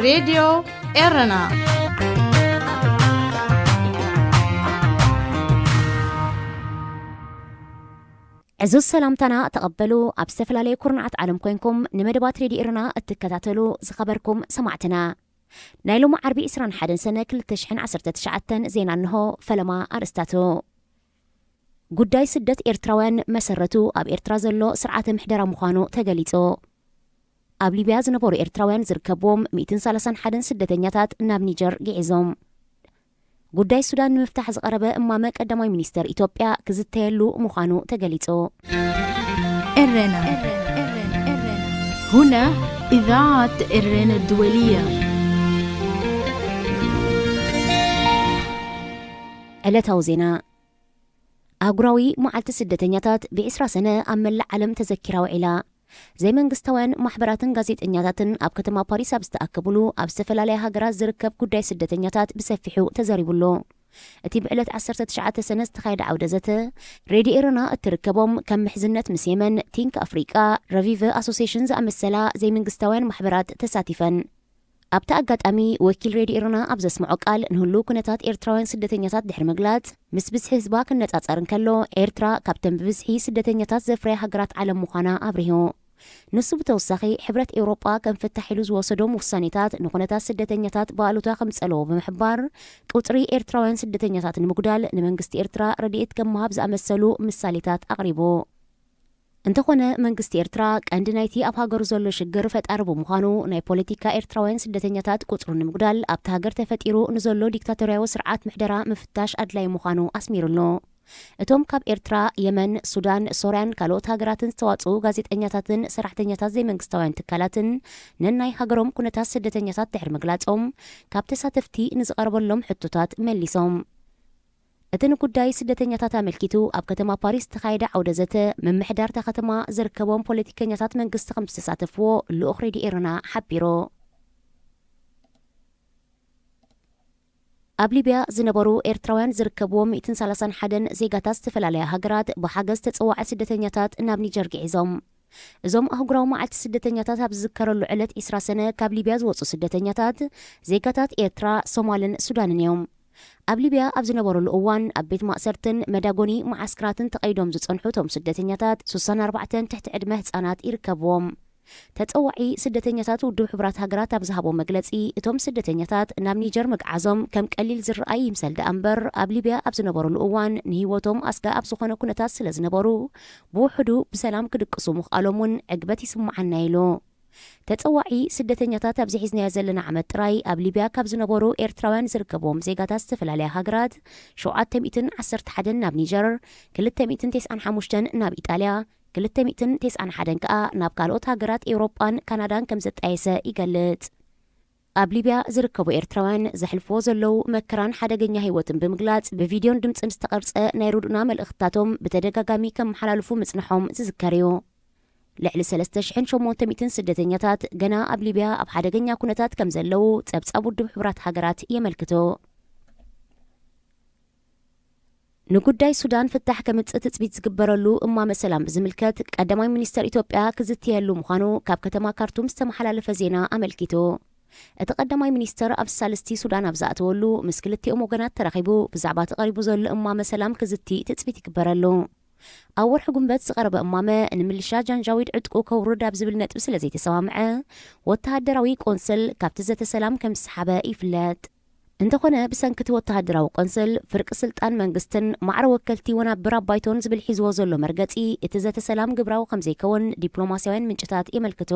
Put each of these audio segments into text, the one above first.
ሬድዮ ኤረና። ዕዙዝ ሰላምታና ተቐበሉ። ኣብ ዝተፈላለየ ኩርናዓት ዓለም ኮይንኩም ንመደባት ሬድዮ ኤረና እትከታተሉ ዝኸበርኩም ሰማዕትና፣ ናይ ሎሚ ዓርቢ ዕስራን ሓደን ሰነ ክልተ ሽሕን ዓሰርተ ትሽዓተን ዜና እንሆ። ፈለማ ኣርእስታቱ። ጉዳይ ስደት ኤርትራውያን መሰረቱ ኣብ ኤርትራ ዘሎ ስርዓተ ምሕደራ ምዃኑ ተገሊጹ። ኣብ ሊብያ ዝነበሩ ኤርትራውያን ዝርከብዎም ሚእትን ሰላሳን ሓደን ስደተኛታት ናብ ኒጀር ግዒዞም። ጉዳይ ሱዳን ንምፍታሕ ዝቐረበ እማመ ቀዳማይ ሚኒስተር ኢትዮጵያ ክዝተየሉ ምዃኑ ተገሊጹ። ኤረና። هنا إذاعة إرينا الدولية. ዕለታዊ ዜና። ኣህጉራዊ መዓልቲ ስደተኛታት ብዕስራ ሰነ ኣብ መላእ ዓለም ተዘኪራ ውዒላ። ዘይመንግስታውያን ማሕበራትን ጋዜጠኛታትን ኣብ ከተማ ፓሪስ ኣብ ዝተኣከብሉ፣ ኣብ ዝተፈላለያ ሃገራት ዝርከብ ጉዳይ ስደተኛታት ብሰፊሑ ተዘሪቡሉ። እቲ ብዕለት ዓሰርተ ትሽዓተ ሰነ ዝተኻየደ ዓውደ ዘተ፣ ሬድዮ ኤረና እትርከቦም ከም ምሕዝነት ምስ የመን፣ ቲንክ ኣፍሪቃ፣ ረቪቨ ኣሶሲሽን ዝኣመሰላ ዘይመንግስታውያን ማሕበራት ተሳቲፈን። ኣብቲ ኣጋጣሚ፣ ወኪል ሬድዮ ኤረና ኣብ ዘስምዖ ቃል፣ ንህሉው ኩነታት ኤርትራውያን ስደተኛታት ድሕሪ ምግላጽ፣ ምስ ብዝሒ ህዝባ ክነጻጸር እንከሎ፣ ኤርትራ ካብተን ብብዝሒ ስደተኛታት ዘፍረያ ሃገራት ዓለም ምዃና ኣብሪሁ። ንሱ ብተወሳኺ፣ ሕብረት ኤውሮጳ ከም ፍታሕ ኢሉ ዝወሰዶም ውሳኔታት ንኹነታት ስደተኛታት ብኣሉታ ከም ዝጸለዎ ብምሕባር፣ ቁጽሪ ኤርትራውያን ስደተኛታት ንምጉዳል ንመንግስቲ ኤርትራ ረድኤት ከም ምሃብ ዝኣመሰሉ ምሳሌታት ኣቕሪቡ። እንተኾነ፣ መንግስቲ ኤርትራ ቀንዲ ናይቲ ኣብ ሃገሩ ዘሎ ሽግር ፈጣሪ ብምዃኑ፣ ናይ ፖለቲካ ኤርትራውያን ስደተኛታት ቁጽሩ ንምጉዳል ኣብቲ ሃገር ተፈጢሩ ንዘሎ ዲክታቶርያዊ ስርዓት ምሕደራ ምፍታሽ ኣድላዪ ምዃኑ ኣስሚሩሉ። እቶም ካብ ኤርትራ፣ የመን፣ ሱዳን፣ ሶርያን ካልኦት ሃገራትን ዝተዋጽኡ ጋዜጠኛታትን ሰራሕተኛታት ዘይመንግስታውያን ትካላትን ነናይ ሃገሮም ኩነታት ስደተኛታት ድሕሪ ምግላጾም፣ ካብ ተሳተፍቲ ንዝቐረበሎም ሕቶታት መሊሶም። እቲ ንጉዳይ ስደተኛታት ኣመልኪቱ ኣብ ከተማ ፓሪስ ዝተኻየደ ዓውደ ዘተ፣ ምምሕዳር እታ ከተማ ዝርከቦም ፖለቲከኛታት መንግስቲ ከም ዝተሳተፍዎ ልኡኽ ሬድዮ ኤረና ሓቢሩ። ኣብ ሊብያ ዝነበሩ ኤርትራውያን ዝርከብዎም ሚእትን ሰላሳን ሓደን ዜጋታት ዝተፈላለያ ሃገራት ብሓገዝ ተጸዋዒ ስደተኛታት ናብ ኒጀር ግዒዞም። እዞም ኣህጉራዊ መዓልቲ ስደተኛታት ኣብ ዝዝከረሉ ዕለት ዕስራ ሰነ ካብ ሊብያ ዝወጹ ስደተኛታት ዜጋታት ኤርትራ፣ ሶማልን ሱዳንን እዮም። ኣብ ሊብያ ኣብ ዝነበሩሉ እዋን ኣብ ቤት ማእሰርትን መዳጎኒ መዓስከራትን ተቐይዶም ዝጸንሑ እቶም ስደተኛታት ሱሳን ኣርባዕተን ትሕቲ ዕድመ ህጻናት ይርከብዎም። ተጸዋዒ ስደተኛታት ውድብ ሕቡራት ሃገራት ኣብ ዝሃቦ መግለጺ፣ እቶም ስደተኛታት ናብ ኒጀር ምግዓዞም ከም ቀሊል ዝረኣይ ይምሰል ደኣ እምበር፣ ኣብ ሊብያ ኣብ ዝነበሩሉ እዋን ንህይወቶም ኣስጋ ኣብ ዝኾነ ኩነታት ስለ ዝነበሩ፣ ብውሕዱ ብሰላም ክድቅሱ ምኽኣሎም እውን ዕግበት ይስምዓና ኢሉ። ተጸዋዒ ስደተኛታት ኣብዚ ሒዝናዮ ዘለና ዓመት ጥራይ ኣብ ሊብያ ካብ ዝነበሩ ኤርትራውያን ዝርከብዎም ዜጋታት ዝተፈላለያ ሃገራት፣ ሸውዓተ ሚእትን ዓሰርተ ሓደን ናብ ኒጀር፣ ክልተ ሚእትን ተስዓን ሓሙሽተን ናብ ኢጣልያ፣ ክልተ ሚእትን ተስዓን ሓደን ከኣ ናብ ካልኦት ሃገራት ኤውሮጳን ካናዳን ከም ዘጣየሰ ይገልጽ። ኣብ ሊብያ ዝርከቡ ኤርትራውያን ዘሕልፍዎ ዘለዉ መከራን ሓደገኛ ህይወትን ብምግላጽ፣ ብቪድዮን ድምጽን ዝተቐርጸ ናይ ርድኡና መልእኽትታቶም ብተደጋጋሚ ከመሓላልፉ ምጽንሖም ዝዝከር እዩ። ልዕሊ ሰለስተ ሽሕን ሸሞንተ ሚእትን ስደተኛታት ገና ኣብ ሊብያ ኣብ ሓደገኛ ኩነታት ከም ዘለዉ ጸብጻብ ውድብ ሕቡራት ሃገራት የመልክቱ። ንጉዳይ ሱዳን ፍታሕ ከምጽእ ትጽቢት ዝግበረሉ እማመ ሰላም ብዝምልከት፣ ቀዳማይ ሚኒስተር ኢትዮጵያ ክዝትየሉ ምዃኑ ካብ ከተማ ካርቱም ዝተመሓላለፈ ዜና ኣመልኪቱ። እቲ ቀዳማይ ሚኒስተር ኣብ ሳልስቲ ሱዳን ኣብ ዝኣተወሉ፣ ምስ ክልቲኦም ወገናት ተራኺቡ ብዛዕባ እቲ ቀሪቡ ዘሎ እማመ ሰላም ክዝቲ ትጽቢት ይግበረሉ። ኣብ ወርሒ ጉንበት ዝቐረበ እማመ፣ ንምልሻ ጃንጃዊድ ዕጥቁ ከውርድ ኣብ ዝብል ነጥቢ ስለ ዘይተሰማምዐ፣ ወተሃደራዊ ቆንስል ካብቲ ዘተ ሰላም ከም ዝሰሓበ ይፍለጥ። እንተኾነ፣ ብሰንኪ እቲ ወተሃደራዊ ቆንስል፣ ፍርቂ ስልጣን መንግስትን ማዕረ ወከልቲ ወናብር ኣባይቶን ዝብል ሒዝዎ ዘሎ መርገጺ፣ እቲ ዘተ ሰላም ግብራዊ ከም ዘይከውን ዲፕሎማስያውያን ምንጭታት የመልክቱ።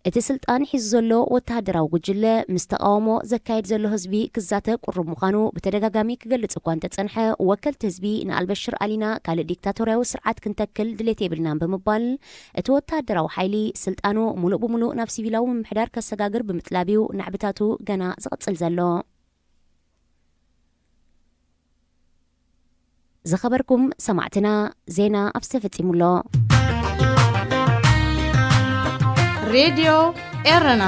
እቲ ስልጣን ሒዙ ዘሎ ወተሃደራዊ ጉጅለ፣ ምስ ተቓውሞ ዘካየድ ዘሎ ህዝቢ ክዛተ ቁሩብ ምዃኑ ብተደጋጋሚ ክገልጽ እኳ እንተጸንሐ፣ ወከልቲ ህዝቢ ንኣልበሽር ኣሊና ካልእ ዲክታቶርያዊ ስርዓት ክንተክል ድሌት የብልናን ብምባል፣ እቲ ወተሃደራዊ ሓይሊ ስልጣኑ ሙሉእ ብሙሉእ ናብ ሲቪላዊ ምምሕዳር ከሰጋግር ብምጥላብ እዩ ናዕብታቱ ገና ዝቕጽል ዘሎ። ዝኸበርኩም ሰማዕትና፣ ዜና ኣብዚ ተፈጺሙ ኣሎ። ሬድዮ ኤረና።